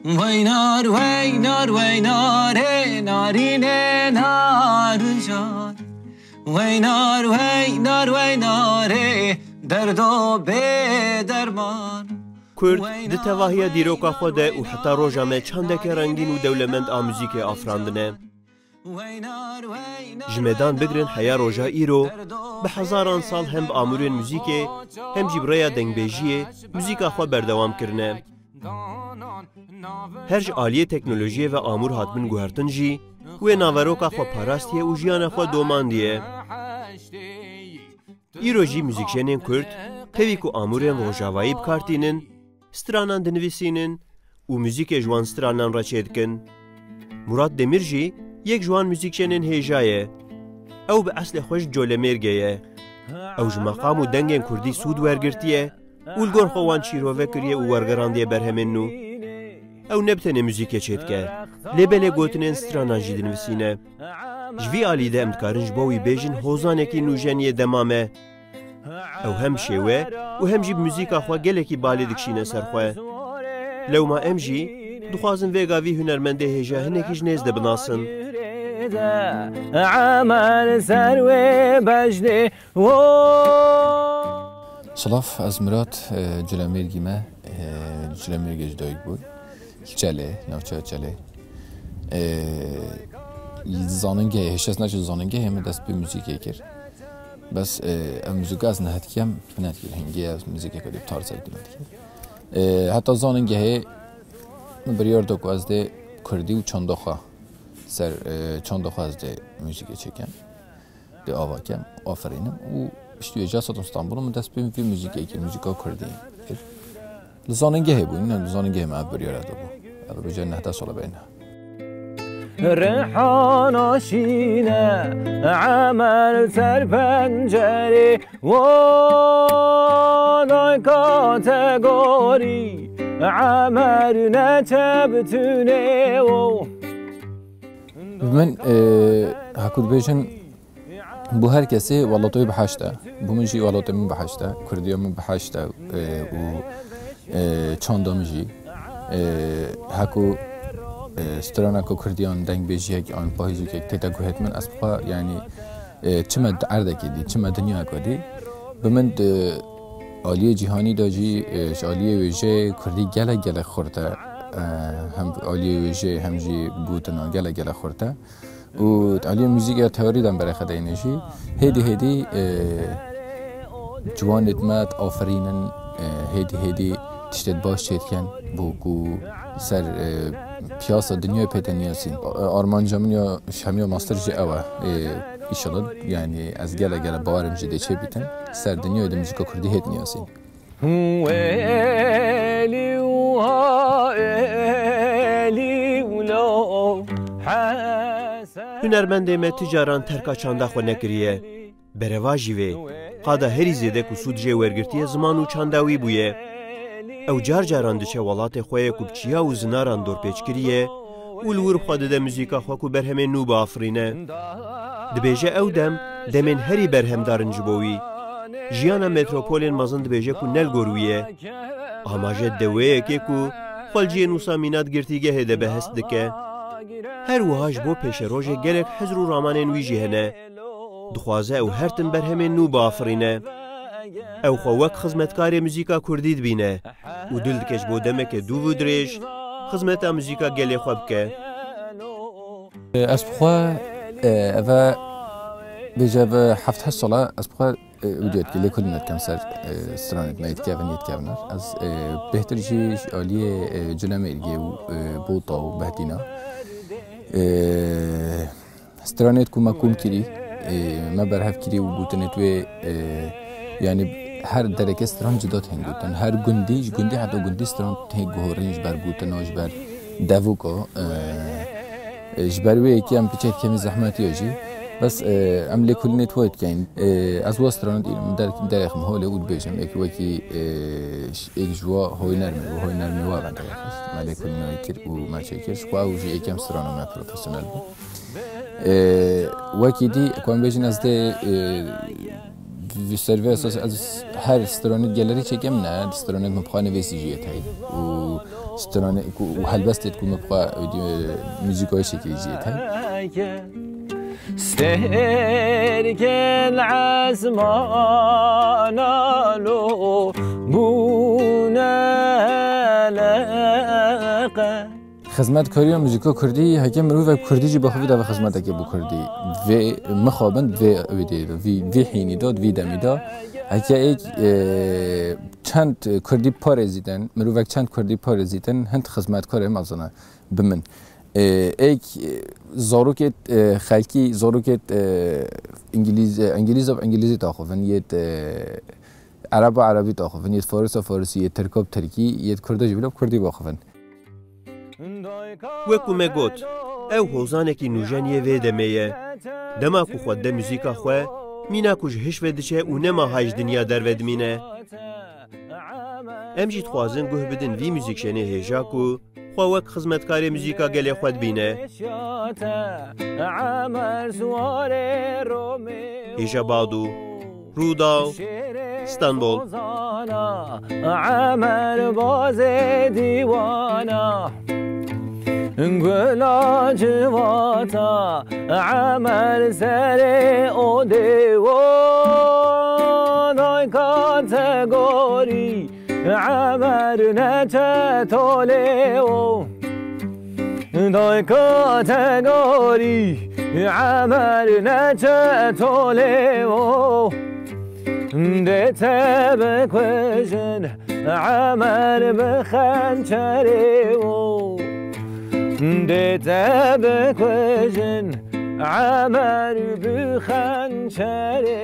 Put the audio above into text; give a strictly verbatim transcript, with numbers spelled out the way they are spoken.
Weynar, weynar, weynarê, narînê, narincan. Weynar, weynar, weynarê, derdo bê derman. Kurd di tevahiya dîroka xwe de û heta roja me çandeke rengîn û dewlemend a muzîkê afirandine. Ji me dan bigrin heya roja îro, bi hezaran sal hem bi amûrên muzîkê, hem jî bi rêya dengbêjiyê muzîka xwe berdewam kirine. Her ji aliyê teknolojiyê ve amûr hatibin guhertin jî, wê naveroka xwe parastiye û jiyana xwe domandiye. Îro jî muzîkjenên Kurd tevî ku amûrên rojavayî bi kar tînin, stranan dinivîsînin û muzîkê ji wan stranan re çêdikin. Murat Demir jî yek ji wan muzîkjenên hêja ye. Ew bi eslê xwe ji Colemêrgê ye. Ew ji meqam û dengên kurdî sûd wergirtiye û li gor xwe wan çîrove kiriye û wergerandiye berhemên nû. Ew ne bi tenê muzîkê çêdike, lê belê gotinên stranan jî dinivîsîne. Ji vî alî de em dikarin ji bo wî bêjin hozanekî nûjen yê dema me. Ew hem şêwe û hem jî bi muzîka xwe gelekî balê dikişîne ser xwe. Lewma em jî dixwazin vêga vî hunermendê hêja hinekî ji nêz de binasin. Emel ser wê bejnê wo. Silav, ez Mirat, e, Culemêrgî me, e, Culemêrgê ji dayik bû. Çelê, navçeya Çelê. E, li zanîngehê, hêşes neçû zanîngehê min dest bi muzîkê kir. Bes, e, ev muzîka ez nehetkiyem, binedkir hingê ez muzîkê kurdî bi tarzek binedkir. E, heta zanîngehê min biryar da ku ez dê kurdî û çanda xwe ser, e, çanda xwe ez dê muzîkê çêkim. Dê ava kem, aferînim û piştî wê ca satim Stenbolê min dest pê vî muzîkê kir, muzîka kurdî kir. Li zanîngehê bû, ne li zanîngehê me ev biryara dabû. Ev bêje neh deh sala beyne. Rihana şîne, emel ser pencerê, wo dayka te gorî, emel neçebtune wo. Min, e, heku dibêjin, bo her kesê welatê wî biheşt e. Bo min jî welatê min biheşt e, kurdiya min biheşt e, e, û, e, çanda min jî. E, heku, e, straneka kurdiyan, dengbêjiyek an pahîzokek tête guhêt min, ez bixwe, yanî, e, çime di erdekê dî, çime dinyayeke dî. Bi min di aliyê cîhanî de jî, e, ji aliyê wêjeyê kurdî gelek gelek xurt e. E, hem aliyê wêjeyê hem jî gotina gelek gelek xurt e. Û aliyê muzîkê teorî de em berê xwe deyne jî, hêdî hêdî, e, ciwanêt me diaferînin, e, hêdî hêdî tiştêt baş çêdikin, bo ku ser, e, piyasa dinyayê pê te niyasîn. E, armanca min ya ji hemiya mastir jî ew e. E, înşallah, yanî ez gele gele bawerim jî dê çêbîtin. Ser dinyayê de muzîka kurdî hêt niyasîn. Elî û ha, elî û lo, Hesen. Hunermendê me ti caran terka çanda xwe nekiriye. Berevajî vê, qada herî zêde ku sûd jê wergirtiye ziman û çanda wî bûye. Ew car caran diçe welatê xwe yê ku bi çiya û zinaran dorpêç kiriye û li wir xwe dide muzîka xwe ku berhemên nû biafirîne. Dibêje ew dem, demên herî berhemdar in ji bo wî. Jiyana metropolên mezin dibêje ku ne li gor wî ye. Amaje dide wê yekê ku xwe li cihê nûsa mîna di girtîgehê de behest dike. Her wiha ji bo pêşerojê gelek hizr û ramanên wî jî hene. Dixwaze ew her tim berhemên nû biafirîne. Ew xwe wek xizmetkarê muzîka kurdî dibîne û dil dike ji bo demeke dûv û dirêj xizmeta muzîka gelê xwe bike. Ez bi xwe, e, eve bêje ve heft heşt sala ez bi xwe, e, wî diyet ki lêkolîne dikim ser, e, stranêt me yê dikevin, yê dikevin. Ez, e, bêhtir jî ji aliyê, e, Culemêrgê û, e, Bota û Behdîna, e, stranêt ku me kom kirî, e, me berhev kirî û gotinêt wê, e, yanî her dereke stran cida tên gotin. Her gundî, ji gundî heta gundî stran tên guhorîn ji ber gotina, ji ber devuka, e, e, ji ber wê yekê em piçek kemî zehmetiya jî. Bes, e, em lêkolînê tuwayê dikeyn. E, ez wa stranêt înim der-, derêxim holê û dibêjim, êk wekî, e, ş-, êk ji wa hoyner me, wa hoyner me wa ben derêxist. Me lêkolîna wê kir û me çêkir. Ji xwe ew jî êkem strana me profesyonel bû. E, wekî dî, ku em bêjin ez dê, e, vî ser vê esas ez her stranêt gelerî çêkim ne, stranêt min bi xwe nivîsî jî yê tey. Û stranê ku û helbestê ku min bi xwe ewî muzîkayê şekilî jî heye. Sterkên ezmana lo bûne eleqe. Xizmetkariya muzîka kurdî, heke mirovek kurdî jî bi xwe ve xizmeteke bi kurdî. Vê mixabin, vê ewî de, vî, vî hînî de, vî demî de. Heke êk, e, çend kurdî parêzîtin, mirovek çend kurdî parêzîtin, hind xizmetkarê mezin e bi min. E, êk, e, zarokê, e, xelkî, zarokê, e, îngilîz, e, îngilîz, îngilîzî daxivin, yê, e, ereba erebî daxivin, yê farisa farisî, yê tirka bi tirkî, yê kurda jî bila kurdî baxivin. Wek ku me got, ew hozanekî nûjen yê vê demê ye. Dema ku xwe dide muzîka xwe, mîna ku ji hiş ve diçe û nema hay ji dinya derve dimîne. Em jî dixwazin guh bidin vî muzîkşênê hêja ku xwe wek xizmetkarê muzîka gelê xwe dibîne. Hêja Bado, Rûdaw, Stenbol. Emer bazê dîwana, gula civata, Emer serê odê wo, dayka te gorî, Emer neçe tolê wo. Dayka te gorî, Emer neçe tolê wo. Dê te bikujin, Emer bi xençerê wo. Dê te bikujin, Emer bi xençerê